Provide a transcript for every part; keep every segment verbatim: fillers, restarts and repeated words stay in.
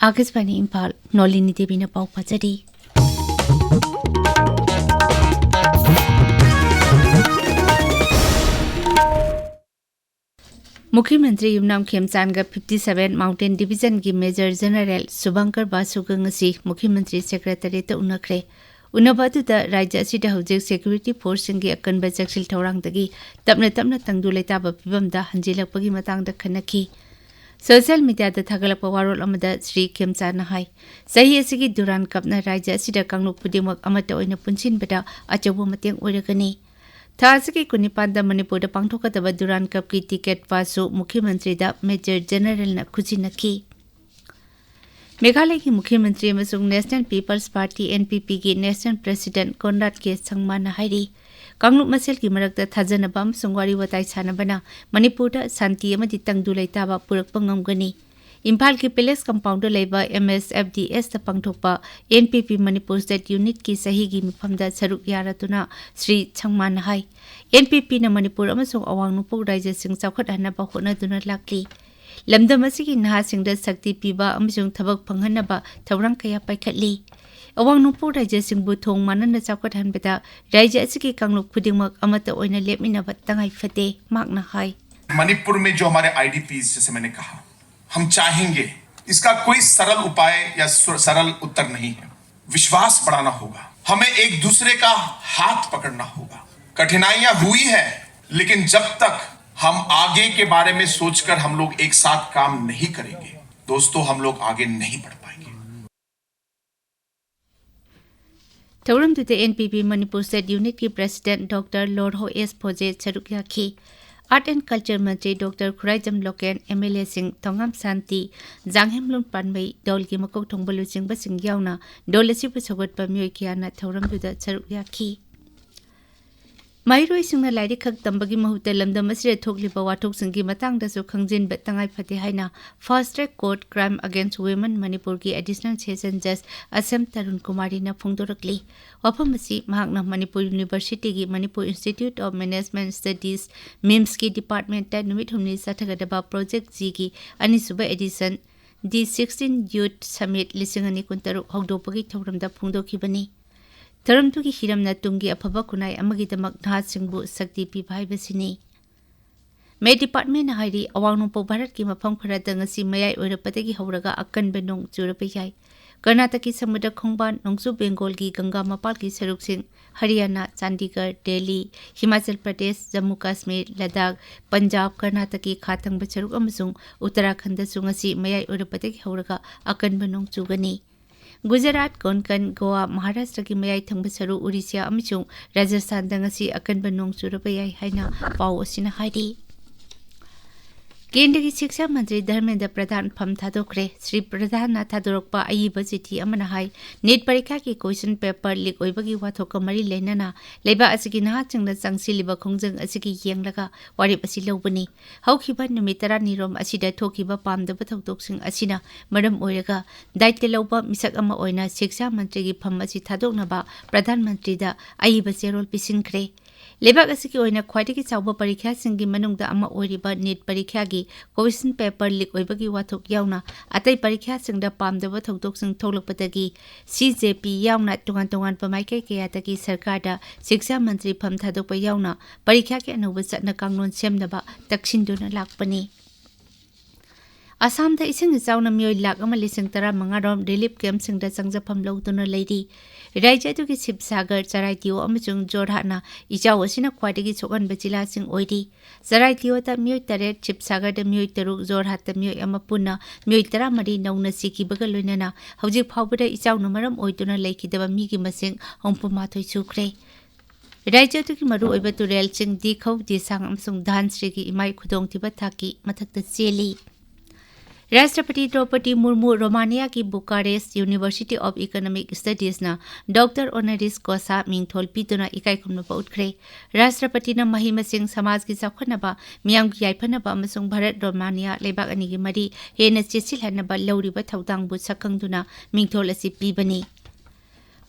ꯑꯥꯀꯥꯁꯕꯥꯅꯤ ꯏꯝꯐꯥꯜ, ꯅꯣꯂꯤꯅꯤ ꯗꯦꯕꯤꯅ ꯄꯥꯎ ꯄꯥꯖꯔꯤ꯫ ꯃꯨꯈ꯭ꯌ ꯃꯟꯇ꯭ꯔꯤ ꯌꯨꯝꯅꯥꯝ ꯈꯦꯝꯆꯥꯟꯒ fifty seven Mountain Divisionꯒꯤ Major General ꯁꯨꯚꯪꯀꯔ ꯕꯥꯁꯨꯒ ꯉꯁꯤ ꯃꯨꯈ꯭ꯌ ꯃꯟꯇ꯭ꯔꯤ Secretariatꯇ ꯎꯅꯈ꯭ꯔꯦ꯫ ꯎꯅꯕ ꯑꯗꯨꯗ ꯔꯥꯖ꯭ꯌ ꯑꯁꯤꯗ ꯍꯧꯖꯤꯛ security forceꯁꯤꯡꯒꯤ ꯑꯀꯟꯕ ꯆꯦꯛꯁꯤꯜ ꯊꯧꯔꯥꯡꯗꯒꯤ ꯇꯞꯅ ꯇꯞꯅ ꯇꯪꯗꯨ ꯂꯩꯇꯥꯕ ꯐꯤꯚꯝꯗ ꯍꯟꯖꯤꯜꯂꯛꯄꯒꯤ ꯃꯇꯥꯡꯗ ꯈꯟꯅꯈꯤ꯫ Social mediaꯗ ꯊꯥꯒꯠꯂꯛꯄ ꯋꯥꯔꯣꯜ ꯑꯃꯗ ꯁ꯭ꯔꯤ ꯈꯦꯝꯆꯥꯟꯅ ꯍꯥꯏ, ꯆꯍꯤ ꯑꯁꯤꯒꯤ ꯗꯨꯔꯥꯟ ꯀꯞꯅ ꯔꯥꯖ꯭ꯌ ꯑꯁꯤꯗ ꯀꯥꯡꯂꯨꯞ ꯈꯨꯗꯤꯡꯃꯛ ꯑꯃꯠꯇ ꯑꯣꯏꯅ ꯄꯨꯟꯁꯤꯟꯕꯗ ꯑꯆꯧꯕ ꯃꯇꯦꯡ ꯑꯣꯏꯔꯒꯅꯤ꯫ ꯊꯥ ꯑꯁꯤꯒꯤ ꯀꯨꯟꯅꯤꯄꯥꯟꯗ ꯃꯅꯤꯄꯨꯔꯗ ꯄꯥꯡꯊꯣꯛꯀꯗꯕ ꯗꯨꯔꯥꯟ ꯀꯞꯀꯤ ticket pass ꯁꯨ ꯃꯨꯈ꯭ꯌ ꯃꯟꯇ꯭ꯔꯤꯗ Major Generalꯅ ꯈꯨꯠꯁꯤꯟꯅꯈꯤ꯫ ꯃꯦꯘꯥꯂꯌꯒꯤ ꯃꯨꯈ꯭ꯌ ꯃꯟꯇ꯭ꯔꯤ ꯑꯃꯁꯨꯡ National People's Party, NPPꯒꯤ National President ꯀꯣꯟꯔꯥꯗ ꯀꯦ ꯁꯪꯃꯥꯅ ꯍꯥꯏꯔꯤ, ꯀꯥꯡꯂꯨꯞ ꯃꯁꯦꯜꯒꯤ ꯃꯔꯛꯇ ꯊꯥꯖꯅꯕ ꯑꯃꯁꯨꯡ ꯋꯥꯔꯤ ꯋꯥꯇꯥꯏ ꯁꯥꯟꯅꯕꯅ ꯃꯅꯤꯄꯨꯔꯗ ꯁꯥꯟꯇꯤ ꯑꯃꯗꯤ ꯇꯪꯗꯨ ꯂꯩꯇꯥꯕ ꯄꯨꯔꯛꯄ ꯉꯝꯒꯅꯤ꯫ ꯏꯝꯐꯥꯜꯒꯤ Palace Compoundꯗ ꯂꯩꯕ MSFDSꯇ ꯄꯥꯡꯊꯣꯛꯄ NPP ꯃꯅꯤꯄꯨꯔ State Unitꯀꯤ ꯆꯍꯤꯒꯤ ꯃꯤꯐꯝꯗ ꯁꯔꯨꯛ ꯌꯥꯔꯗꯨꯅ ꯁ꯭ꯔꯤ ꯁꯪꯃꯥꯅ ꯍꯥꯏ, NPPꯅ ꯃꯅꯤꯄꯨꯔ ꯑꯃꯁꯨꯡ ꯑꯋꯥꯡ ꯅꯣꯡꯄꯣꯛ ꯔꯥꯖ꯭ꯌꯁꯤꯡ ꯆꯥꯎꯈꯠꯍꯟꯅꯕ ꯍꯣꯠꯅꯗꯨꯅ ꯂꯥꯛꯂꯤ꯫ ꯂꯝꯗꯝ ꯑꯁꯤꯒꯤ ꯅꯍꯥꯁꯤꯡꯗ ꯁꯛꯇꯤ ꯄꯤꯕ ꯑꯃꯁꯨꯡ ꯊꯕꯛ ꯐꯪꯍꯟꯅꯕ ꯊꯧꯔꯥꯡ ꯀꯌꯥ ꯄꯥꯏꯈꯠꯂꯤ꯫ ꯑꯋꯥꯡ ꯅꯣꯡꯄꯣꯛ ꯔꯥꯖ꯭ꯌꯁꯤꯡꯕꯨ ꯊꯣꯡ ꯃꯥꯟꯅꯅ ꯆꯥꯎꯈꯠꯍꯟꯕꯗ ꯔꯥꯖ꯭ꯌ ꯑꯁꯤꯒꯤ ꯀꯥꯡꯂꯨꯞ ꯈꯨꯗꯤꯡꯃꯛ ꯑꯃꯠꯇ ꯑꯣꯏꯅ ꯂꯦꯞꯃꯤꯟꯅꯕ ꯇꯉꯥꯏ ꯐꯗꯦ, ꯃꯍꯥꯛꯅ ꯍꯥꯏ꯫ मणिपुर में जो हमारे आईडीपीज, जैसे मैंने कहा, हम चाहेंगे, इसका कोई सरल उपाय या सु-, सरल उत्तर नहीं है। विश्वास बढ़ाना होगा, हमें एक दूसरे का हाथ पकड़ना होगा। कठिनाइयां हुई है, लेकिन जब तक हम आगे के बारे में सोचकर हम लोग एक साथ काम नहीं करेंगे, दोस्तों, हम लोग आगे नहीं बढ़ पाएंगे। ꯊꯧꯔꯝꯗꯨꯗ NPP Manipur State Unitꯀꯤ President Doctor ꯂꯣꯔꯍꯣ ꯑꯦꯁ ꯐꯣꯖꯦ ꯁꯔꯨꯛ ꯌꯥꯈꯤ꯫ Art and Culture Mantri Doctor Khuraijam local, MLAꯁꯤꯡ ꯊꯣꯉꯥꯝ ꯁꯥꯟꯇꯤ, ꯖꯥꯡꯍꯦꯝꯂꯨꯟ ꯄꯥꯟꯕꯩ, ꯗꯣꯜꯒꯤ ꯃꯀꯣꯛ ꯊꯣꯡꯕ ꯂꯨꯆꯤꯡꯕꯁꯤꯡ ꯌꯥꯎꯅ ꯗꯣꯜ ꯑꯁꯤꯕꯨ ꯁꯧꯒꯠꯄ ꯃꯤꯑꯣꯏ ꯀꯌꯥꯅ ꯊꯧꯔꯝꯗꯨꯗ ꯁꯔꯨꯛ ꯌꯥꯈꯤ꯫ ꯃꯍꯩꯔꯣꯏꯁꯤꯡꯅ ꯂꯥꯏꯔꯤꯛ ꯈꯛ ꯇꯝꯕꯒꯤ ꯃꯍꯨꯠꯇ ꯂꯝꯗꯝ ꯑꯁꯤꯗ ꯊꯣꯛꯂꯤꯕ ꯋꯥꯊꯣꯛꯁꯤꯡꯒꯤ ꯃꯇꯥꯡꯗꯁꯨ ꯈꯪꯖꯤꯟꯕ ꯇꯉꯥꯏ ꯐꯗꯦ ꯍꯥꯏꯅ Fast Track Court Crime Against Women ꯃꯅꯤꯄꯨꯔꯒꯤ Additional Session Judge ꯑꯁꯦꯝ ꯇꯔꯨꯟ ꯀꯨꯃꯥꯔꯤꯅ ꯐꯣꯡꯗꯣꯔꯛꯂꯤ꯫ ꯋꯥꯐꯝ ꯑꯁꯤ ꯃꯍꯥꯛꯅ Manipur Universityꯒꯤ Manipur Institute of Management Studies, MIMSꯀꯤ departmentꯇ ꯅꯨꯃꯤꯠ ꯍꯨꯝꯅꯤ ꯆꯠꯊꯒꯗꯕ Project Gꯒꯤ ꯑꯅꯤꯁꯨꯕ edition The sixteen Youth Summit ꯂꯤꯁꯤꯡ ꯑꯅꯤ ꯀꯨꯟꯇꯔꯨꯛ ꯍꯧꯗꯣꯛꯄꯒꯤ ꯊꯧꯔꯝꯗ ꯐꯣꯡꯗꯣꯛꯈꯤꯕꯅꯤ꯫ ꯊꯧꯔꯝꯗꯨꯒꯤ ꯍꯤꯔꯝꯅ ꯇꯨꯡꯒꯤ ꯑꯐꯕ ꯈꯨꯟꯅꯥꯏ ꯑꯃꯒꯤꯗꯃꯛ ꯅꯍꯥꯁꯤꯡꯕꯨ ꯁꯛꯇꯤ ꯄꯤꯕ ꯍꯥꯏꯕꯁꯤꯅꯤ꯫ ꯃꯦꯠ ꯗꯤꯄꯥꯔꯠꯃꯦꯟꯅ ꯍꯥꯏꯔꯤ, ꯑꯋꯥꯡ ꯅꯣꯡꯄꯣꯛ ꯚꯥꯔꯠꯀꯤ ꯃꯐꯝ ꯈꯔꯗ ꯉꯁꯤ ꯃꯌꯥꯏ ꯑꯣꯏꯔꯞꯄꯗꯒꯤ ꯍꯧꯔꯒ ꯑꯀꯟꯕ ꯅꯣꯡ ꯆꯨꯔꯕ ꯌꯥꯏ꯫ ꯀꯔꯅꯥꯇꯀꯒꯤ ꯁꯃꯨꯗ꯭ꯔ ꯈꯣꯡꯕꯥꯟ, ꯅꯣꯡꯆꯨꯞ ꯕꯦꯡꯒꯣꯜꯒꯤ ꯒꯪꯒꯥ ꯃꯄꯥꯜꯒꯤ ꯁꯔꯨꯛꯁꯤꯡ, ꯍꯔꯤꯌꯥꯅꯥ, ꯆꯥꯟꯗꯤꯒꯔ, ꯗꯦꯜꯂꯤ, ꯍꯤꯃꯥꯆꯜ ꯄ꯭ꯔꯗꯦꯁ, ꯖꯝꯃꯨ ꯀꯥꯁꯃꯤꯔ, ꯂꯗꯥꯈ, ꯄꯟꯖꯥꯕ, ꯀꯔꯅꯥꯇꯀꯒꯤ ꯈꯥ ꯊꯪꯕ ꯁꯔꯨꯛ ꯑꯃꯁꯨꯡ ꯎꯠꯇꯔꯥꯈꯟꯗꯁꯨ ꯉꯁꯤ ꯃꯌꯥꯏ ꯑꯣꯏꯔꯞꯄꯗꯒꯤ ꯍꯧꯔꯒ ꯑꯀꯟꯕ ꯅꯣꯡ ꯆꯨꯒꯅꯤ꯫ ꯒꯨꯖꯔꯥꯠ, ꯀꯣꯟꯀꯟ, ꯒꯣꯋꯥ, ꯃꯍꯥꯔꯥꯁꯇ꯭ꯔꯒꯤ ꯃꯌꯥꯏ ꯊꯪꯕ ꯁꯔꯨꯛ, ꯑꯣꯔꯤꯁꯥ ꯑꯃꯁꯨꯡ ꯔꯥꯖꯁꯊꯥꯟꯗ ꯉꯁꯤ ꯑꯀꯟꯕ ꯅꯣꯡ ꯆꯨꯔꯕ ꯌꯥꯏ ꯍꯥꯏꯅ ꯄꯥꯎ ꯑꯁꯤꯅ ꯍꯥꯏꯔꯤ꯫ ꯀꯦꯟꯗ꯭ꯔꯒꯤ ꯁꯤꯛꯁꯥ ꯃꯟꯇ꯭ꯔꯤ ꯙꯔꯃꯦꯟꯗ꯭ꯔ ꯄ꯭ꯔꯙꯥꯟ ꯐꯝ ꯊꯥꯗꯣꯛꯈ꯭ꯔꯦ꯫ ꯁ꯭ꯔꯤ ꯄ꯭ꯔꯙꯥꯟꯅ ꯊꯥꯗꯣꯔꯛꯄ ꯑꯏꯕ ꯆꯤꯊꯤ ꯑꯃꯅ ꯍꯥꯏ, ꯅꯤꯠ ꯄꯔꯤꯈ꯭ꯌꯥꯒꯤ ꯀꯣꯏꯁꯟ ꯄꯦꯄꯔ ꯂꯤꯛ ꯑꯣꯏꯕꯒꯤ ꯋꯥꯊꯣꯛꯀ ꯃꯔꯤ ꯂꯩꯅꯅ ꯂꯩꯕꯥꯛ ꯑꯁꯤꯒꯤ ꯅꯍꯥꯁꯤꯡꯅ ꯆꯪꯁꯤꯜꯂꯤꯕ ꯈꯣꯡꯖꯪ ꯑꯁꯤꯒꯤ ꯌꯦꯡꯂꯒ ꯋꯥꯔꯦꯞ ꯑꯁꯤ ꯂꯧꯕꯅꯤ꯫ ꯍꯧꯈꯤꯕ ꯅꯨꯃꯤꯠ ꯇꯔꯥꯅꯤꯔꯣꯝ ꯑꯁꯤꯗ ꯊꯣꯛꯈꯤꯕ ꯄꯥꯝꯗꯕ ꯊꯧꯗꯣꯛꯁꯤꯡ ꯑꯁꯤꯅ ꯃꯔꯝ ꯑꯣꯏꯔꯒ ꯗꯥꯏꯇ꯭ꯌ ꯂꯧꯕ ꯃꯤꯁꯛ ꯑꯃ ꯑꯣꯏꯅ ꯁꯤꯛꯁꯥ ꯃꯟꯇ꯭ꯔꯤꯒꯤ ꯐꯝ ꯑꯁꯤ ꯊꯥꯗꯣꯛꯅꯕ ꯄ꯭ꯔꯙꯥꯟ ꯃꯟꯇ꯭ꯔꯤꯗ ꯑꯏꯕ ꯆꯦꯔꯣꯜ ꯄꯤꯁꯤꯟꯈ꯭ꯔꯦ꯫ ꯂꯩꯕꯥꯛ ꯑꯁꯤꯒꯤ ꯑꯣꯏꯅ ꯈ꯭ꯋꯥꯏꯗꯒꯤ ꯆꯥꯎꯕ ꯄꯔꯤꯈ꯭ꯌꯥꯁꯤꯡꯒꯤ ꯃꯅꯨꯡꯗ ꯑꯃ ꯑꯣꯏꯔꯤꯕ ꯅꯤꯠ ꯄꯔꯤꯈ꯭ꯌꯥꯒꯤ ꯀꯣꯏꯁꯟ ꯄꯦꯄꯔ ꯂꯤꯛ ꯑꯣꯏꯕꯒꯤ ꯋꯥꯊꯣꯛ ꯌꯥꯎꯅ ꯑꯇꯩ ꯄꯔꯤꯈ꯭ꯌꯥꯁꯤꯡꯗ ꯄꯥꯝꯗꯕ ꯊꯧꯗꯣꯛꯁꯤꯡ ꯊꯣꯛꯂꯛꯄꯗꯒꯤ ꯁꯤ ꯖꯦ ꯄꯤ ꯌꯥꯎꯅ ꯇꯣꯉꯥꯟ ꯇꯣꯉꯥꯟꯕ ꯃꯥꯏꯀꯩ ꯀꯌꯥꯗꯒꯤ ꯁꯔꯀꯥꯔꯗ ꯁꯤꯛꯁꯥ ꯃꯟꯇ꯭ꯔꯤ ꯐꯝ ꯊꯥꯗꯣꯛꯄ ꯌꯥꯎꯅ ꯄꯔꯤꯈ꯭ꯌꯥꯒꯤ ꯑꯅꯧꯕ ꯆꯠꯅ ꯀꯥꯡꯂꯣꯟ ꯁꯦꯝꯅꯕ ꯇꯛꯁꯤꯟꯗꯨꯅ ꯂꯥꯛꯄꯅꯤ꯫ ꯑꯁꯥꯝꯗ ꯏꯁꯤꯡ ꯏꯆꯥꯎꯅ ꯃꯤꯑꯣꯏ ꯂꯥꯈ ꯑꯃ ꯂꯤꯁꯤꯡ ꯇꯔꯥꯃꯉꯥ ꯔꯣꯝ ꯔꯤꯂꯤꯐ ꯀꯦꯝꯞꯁꯤꯡꯗ ꯆꯪꯖꯐꯝ ꯂꯧꯗꯨꯅ ꯂꯩꯔꯤ꯫ ꯔꯥꯖ꯭ꯌ ꯑꯗꯨꯒꯤ ꯁꯤꯕꯁꯥꯒꯔ, ꯆꯔꯥꯏꯗꯤꯑꯣ ꯑꯃꯁꯨꯡ ꯖꯣꯔꯍꯥꯠꯅ ꯏꯆꯥꯎ ꯑꯁꯤꯅ ꯈ꯭ꯋꯥꯏꯗꯒꯤ ꯁꯣꯛꯍꯟꯕ ꯖꯤꯂꯥꯁꯤꯡ ꯑꯣꯏꯔꯤ꯫ ꯆꯔꯥꯏꯗꯤꯑꯣꯗ ꯃꯤꯑꯣꯏ ꯇꯔꯦꯠ, ꯁꯤꯕꯁꯥꯒꯔꯗ ꯃꯤꯑꯣꯏ ꯇꯔꯨꯛ, ꯖꯣꯔꯍꯥꯠꯇ ꯃꯤꯑꯣꯏ ꯑꯃ, ꯄꯨꯟꯅ ꯃꯤꯑꯣꯏ ꯇꯔꯥꯃꯔꯤ ꯅꯧꯅ ꯁꯤꯈꯤꯕꯒ ꯂꯣꯏꯅꯅ ꯍꯧꯖꯤꯛ ꯐꯥꯎꯕꯗ ꯏꯆꯥꯎꯅ ꯃꯔꯝ ꯑꯣꯏꯗꯨꯅ ꯂꯩꯈꯤꯗꯕ ꯃꯤꯒꯤ ꯃꯁꯤꯡ ꯍꯨꯝꯐꯨ ꯃꯥꯊꯣꯏ ꯁꯨꯈ꯭ꯔꯦ꯫ ꯔꯥꯖ꯭ꯌ ꯑꯗꯨꯒꯤ ꯃꯔꯨꯑꯣꯏꯕ ꯇꯨꯔꯦꯜꯁꯤꯡ ꯗꯤꯈꯧ, ꯗꯤꯁꯥꯡ ꯑꯃꯁꯨꯡ ꯙꯥꯟꯁ꯭ꯔꯤꯒꯤ ꯏꯃꯥꯏ ꯈꯨꯗꯣꯡꯊꯤꯕ ꯊꯥꯛꯀꯤ ꯃꯊꯛꯇ ꯆꯦꯜꯂꯤ꯫ ꯔꯥꯁꯇ꯭ꯔꯄꯇꯤ ꯗ꯭ꯔꯧꯄꯗꯤ ꯃꯨꯔꯃꯨ ꯔꯣꯃꯥꯅꯤꯌꯥꯒꯤ ꯕꯨꯀꯥꯔꯦꯁ University of Economic Studiesꯅ doctor ꯑꯣꯅꯔꯤꯁ kosa ꯃꯤꯡꯊꯣꯜ ꯄꯤꯗꯨꯅ ꯏꯀꯥꯏ ꯈꯨꯝꯅꯕ ꯎꯠꯈ꯭ꯔꯦ꯫ ꯔꯥꯁꯇ꯭ꯔꯄꯇꯤꯅ ꯃꯍꯩ ꯃꯁꯤꯡ, ꯁꯃꯥꯖꯀꯤ ꯆꯥꯎꯈꯠꯅꯕ, ꯃꯤꯌꯥꯝꯒꯤ ꯌꯥꯏꯐꯅꯕ ꯑꯃꯁꯨꯡ ꯚꯥꯔꯠ ꯔꯣꯃꯥꯅꯤꯌꯥ ꯂꯩꯕꯥꯛ ꯑꯅꯤꯒꯤ ꯃꯔꯤ ꯍꯦꯟꯅ ꯆꯦꯠꯁꯤꯜꯍꯟꯅꯕ ꯂꯧꯔꯤꯕ ꯊꯧꯗꯥꯡꯕꯨ ꯁꯛꯈꯪꯗꯨꯅ ꯃꯤꯡꯊꯣꯜ ꯑꯁꯤ ꯄꯤꯕꯅꯤ꯫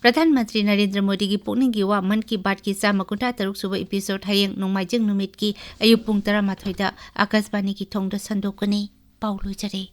ꯄ꯭ꯔꯙꯥꯟ ꯃꯟꯇ꯭ꯔꯤ ꯅꯔꯦꯟꯗ꯭ꯔ ꯃꯣꯗꯤꯒꯤ ꯄꯨꯛꯅꯤꯡꯒꯤ ꯋꯥ ꯃꯟ ꯀꯤ ꯕꯥꯠꯀꯤ ꯆꯥꯝꯃ ꯀꯨꯟꯊ꯭ꯔꯥ ꯇꯔꯨꯛ ꯁꯨꯕ episode ꯍꯌꯦꯡ ꯅꯣꯡꯃꯥꯏꯖꯤꯡ ꯅꯨꯃꯤꯠꯀꯤ ꯑꯌꯨꯛ ꯄꯨꯡ ꯇꯔꯥꯃꯥꯊꯣꯏꯗ ꯑꯀꯥꯁꯕꯥꯅꯤꯒꯤ ꯊꯣꯡꯗ ꯁꯟꯗꯣꯛꯀꯅꯤ꯫ ꯄꯥꯎ ꯂꯣꯏꯖꯔꯦ꯫